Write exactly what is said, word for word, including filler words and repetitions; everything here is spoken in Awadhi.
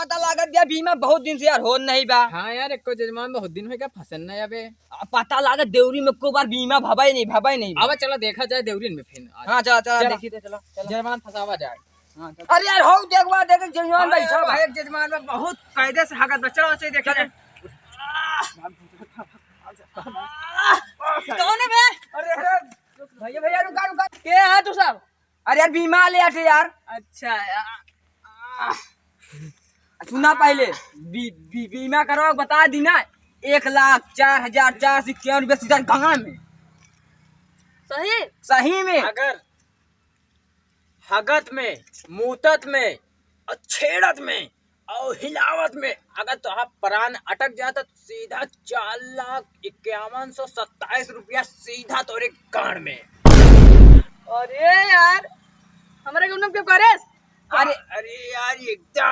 पता लागत या बीमा बहुत दिन से यार होत नहीं बा। हाँ यार, एको जजमान बहुत दिन हो गया, फसल नहीं अबे। आ, पता लागत देवरी में एको बार बीमा भवाई नहीं, भवाई नहीं। अब चला देखा जाए देवरिन में फिर आज। हाँ, चला, चला, चला। देखी तो, चला, चला। जजमान फंसावा जाए। हाँ, चला। अरे यार, हो देखवा, देख, जजमान हाँ, बैठा यार, बा। एक जजमान में बहुत कायदे से हागत बच्चा हो, चल, देखा चल। जाए। कौन है बे? अरे, अरे, भैया, भैया, रुका, रुका। के है तू सब? अरे यार, बीमा ले आते यार। अच्छा यार। सुना पहले, बी-, बी-, बीमा करवा बता दी ना, एक लाख चार हजार चार सौ इक्यावन रुपया सीधा गाँव में। सही? सही में। अगर हगत में, मूतत में, और छेड़त में, और हिलावत में अगर तोहार प्राण अटक जाता तो सीधा चार लाख इक्यावन सौ सत्ताईस रुपया सीधा तोरे गांड में। अरे यार, हमरे के उन्नम क्यों करेस? अरे, अरे यार, एकदम